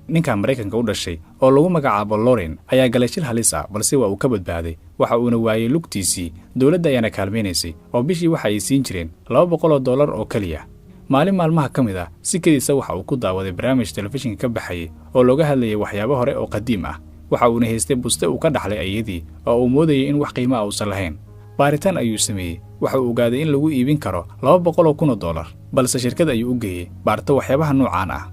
Ninka Maraykanka u dhashay oo lagu magacaabo Loren ayaa galay shil halis ah, balse waa uu ka badbaaday. Waxa uuna waayey lugtiisii. Dowladda ayaana kaalmaynaysay oo bishii waxa ay siin jireen $200 oo keliya. Maalin maalmaha ka mid ah, si kediisa waxa uu ku daawaday barnaamij telefishinka ka baxayay oo looga hadlayay waxyaabo hore oo qadiim ah. Waxa uuna haystay buste uu ka dhaxlay ayadii oo uu moodayay in wax qiimo ah uusan lahayn. Baaritaan ayuu sameeyey. Waxa uu ogaaday in lagu iibin karo $200,000, balse shirkad ayuu u geeyey baarto waxyaabaha noocaan ah.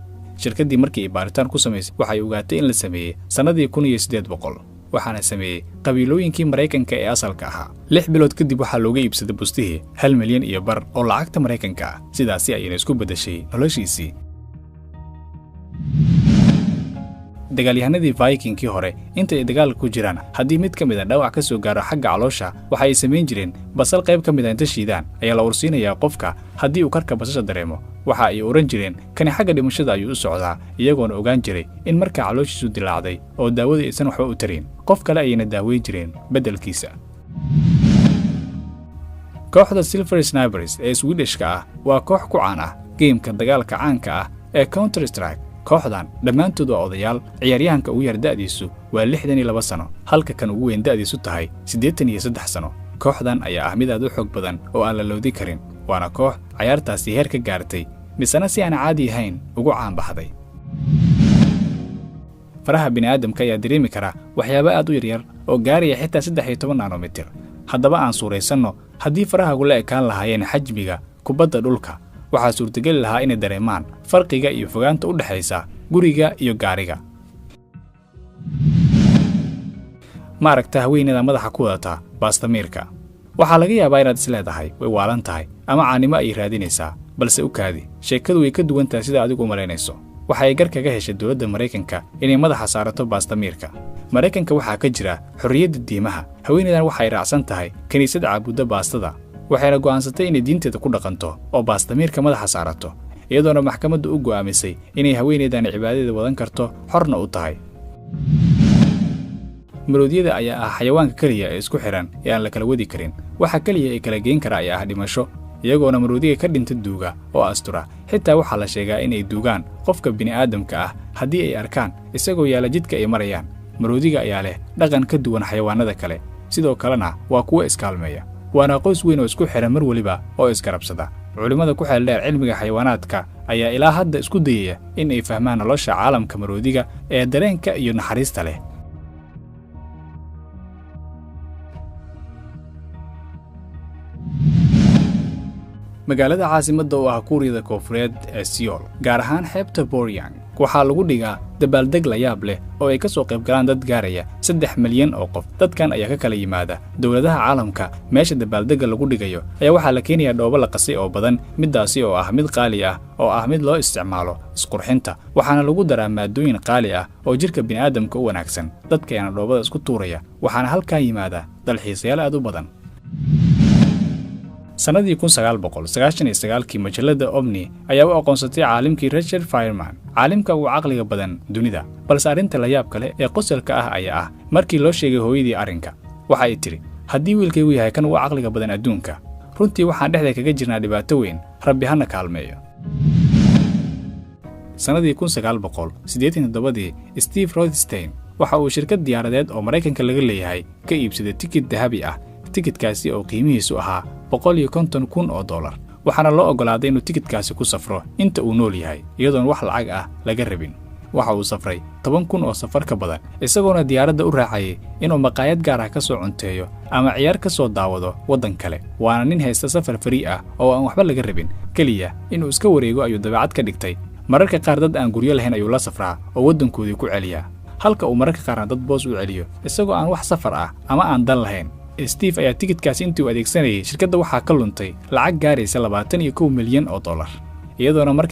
Shirkaddii markii ay baaritaan ku samaysay, waxay ogaatay in la sameeyey sannadii 1800, waxaana sameeyey qabiilooyinkii Maraykanka ee asalka ahaa. 6 bilood kadib waxaa looga iibsaday bustihii 1.5 milyan oo lacagta Maraykanka ah. Sidaasi ayayna isku beddeshay noloshiisii. Dagaalyahanadii Vikingkii hore, inta ay dagaalka ku jiraan, haddii mid ka mid a dhaawac ka soo gaaro xagga caloosha, waxa ay samayn jireen basal qayb ka mid a inta shiidaan ayaa la ursiinayaa qofka. Haddii uu karka basasha dareemo, waxa ay odhan jireen, "Kani xagga dhimashada ayuu u socdaa," iyagoona ogaan jiray in markaa calooshiisu dilaacday oo daawadii aysan waxba u tarin. Qof kale ayayna daaweyn jireen beddelkiisa. Kooxda Silver Snipers ee Swidishka ah waa koox ku caan ah geemka dagaalka caanka ah ee Counter Strike. Kooxdan dhammaantood waa odayaal. Ciyaaryahanka ugu yar da'diisu waa 62 sano, halka kan ugu weyn da'diisu tahay 83 sano. Kooxdan ayaa ah mid aad u xoog badan oo aan la loodi karin, waana koox cayaartaasi heer ka gaartay, misena si aan caadi ahayn ugu caanbaxday. Faraha bini'aadamka ayaa dareemi kara waxyaabo aad u yaryar oo gaaraya xitaa 13 nanomitir. Haddaba aan suuraysanno, haddii farahagu la ekaan lahaayeen xajmiga kubadda dhulka, waxaa suurtageli lahaa inay dareemaan farqiga iyo fogaanta u dhexaysa guriga iyo gaariga. Ma aragta haweeneyda madaxa ku wadata baastamiirka? Waxaa laga yaabaa inaad is leedahay, "Way waalan tahay ama caanimo ayay raadinaysaa." Balse u kaadi, sheekadu way ka duwan tahay sida adigu u malaynayso. Waxa ay gar kaga heshay dowladda Maraykanka inay madaxa saarato baastamiirka. Maraykanka waxaa ka jira xorriyadda diimaha. Haweeneydan waxay raacsan tahay kiniisad caabudda baastada, waxayna go'aansatay inay diinteeda ku dhaqanto oo baastamiirka madaxa saarato, iyadoona maxkamaddu u go'aamisay inay haweeneydan cibaadadeeda wadan karto, xorna u tahay. Maroodiyada ayaa ah xayawaanka keliya ee isku xidhan ee aan la kala wadi karin. Waxa keliya ee kala geyn kara ayaa ah dhimasho, iyagoona maroodiga ka dhinta duuga oo astura. Xitaa waxaa la sheegaa inay duugaan qofka bini'aadamka ah haddii ay arkaan isagoo yaalla jidka ay marayaan. Maroodiga ayaa leh dhaqan ka duwan xayawaannada kale, sidoo kalena waa kuwo iskaalmeeya, waana qoys weyn oo isku xidhan mar weliba oo isgarabsada. Culimmada ku xeel dheer cilmiga xayawaanaadka ayaa ilaa hadda isku dayaya in ay fahmaan nolosha caalamka maroodiga ee dareenka iyo naxariista leh. Magaalada caasimadda oo ah Kuuriyada Koonfureed ee Siyool, gaar ahaan xeebta Boryang, waxaa lagu dhigaa dabaaldeg la yaab leh oo ay ka soo qayb galaan dad gaaraya 3 milyan oo qof. Dadkan ayaa ka kala yimaada dowladaha caalamka. Meesha dabaaldegga lagu dhigayo ayaa waxaa la keenayaa dhoobo la qasay oo badan, middaasi oo ah mid qaali ah oo ah mid loo isticmaalo isqurxinta, waxaana lagu daraa maadooyin qaali ah oo jidhka bini'aadamka u wanaagsan. Dadka ayaana dhoobada isku tuuraya, waxaana halkan yimaada dalxiisayaal aad u badan. Sannadii 1999-kii, majalladda Omni ayaa u aqoonsatay caalimkii Richard Feynman caalimka ugu caqliga badan dunida. Balse arrinta la yaab kale ee qosolka ah ayaa ah markii loo sheegay hooyadii arrinka, waxa ay tidhi, "Haddii wiilkaygu yahay kan ugu caqliga badan adduunka, runtii waxaan dhexda kaga jirnaa dhibaato weyn. Rabbi hana kaalmeeyo." Sannadii 1987-dii, Steve Rothstein waxa uu shirkad diyaaradeed oo Maraykanka laga leeyahay ka iibsaday tikid dahabi ah, tikidkaasi oo qiimihiisu ahaa $150,000, waxaana loo oggolaaday inuu tikidkaasi ku safro inta uu nool yahay, iyadoon wax lacag ah laga rabin. Waxa uu safray 10,000 oo safar ka badan, isagoona diyaaradda u raacayay inuu maqaayad gaar ah ka soo cunteeyo ama ciyaar ka soo daawado waddan kale. Waana nin haysta safar free ah oo aan waxba laga rabin, keliya inuu iska wareego ayuu dabeecad ka dhigtay. Mararka qaar dad aan guryo lahayn ayuu la safraa oo waddankoodii ku celiyaa, halka uu mararka qaarna dad boos u celiyo isagoo aan wax safar ah ama aan dan lahayn. Steve ayaa tikidkaasi intii uu adeegsanayay shirkadda waxaa ka luntay lacag gaaraysa $21 milyan, iyadoona markii